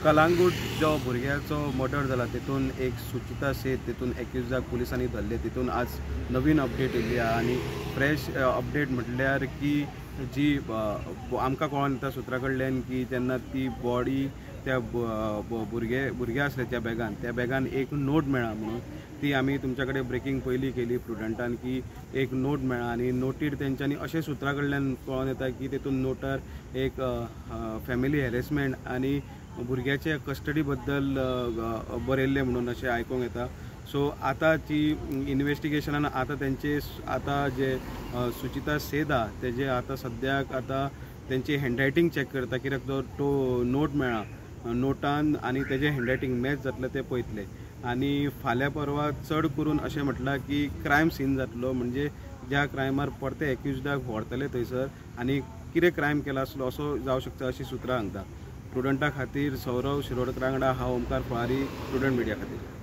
कलांगूट जो भुरग्याचो मर्डर जाला तेतून एक सुचिता सेठ तेतून एक्युजाक पुलिसांनी धरले. तेतून आज नवीन अपडेट येयल्ली आहा आनी फ्रेश अपडेट म्हटल्यार की जी आमकां कळोन येता सुत्रा कडल्यान की जेन्ना ती बॉडी त्या भुरगे आसले त्या बॅगान, त्या बॅगान एक नोट मेळ्ळा म्हणून ती आमी तुमच्या कडेन ब्रेकींग पयलीं केली प्रुडंटान की एक नोट मेळ्ळा आनी नोटीर तेंच्यांनी अशें सुत्रा कडल्यान कळोन येता की तेतून नोटार एक फॅमिली हॅरेसमेंट आनी भुरग्याचे कस्टडी बद्दल बरयल्लें म्हणून अशें आयकूंक येता. सो आतां जी इन्वेस्टिगेशनान आतां तेंचे आतां जे सुचिता सेठ आहा तेजे आतां सद्याक आतां तेंची हँडरायटींग चॅक करता कित्याक तो नोट मेळ्ळा नोटान आनी तेजें हँडरायटींग मॅच जातलें तें पळयतले. आनी फाल्यां परवां चड करून अशें म्हटलां की क्रायम सीन जातलो, म्हणजे ज्या क्रायमार परते एक्युजडाक व्हरतले थंयसर आनी कितें क्रायम केला आसलो असो जावं शकता अशी सुत्रां सांगता. प्रुडंटा खातीर सौरव शिरोडकर वांगडा हांव ओमकार फळारी, प्रुडंट मिडिया खातीर.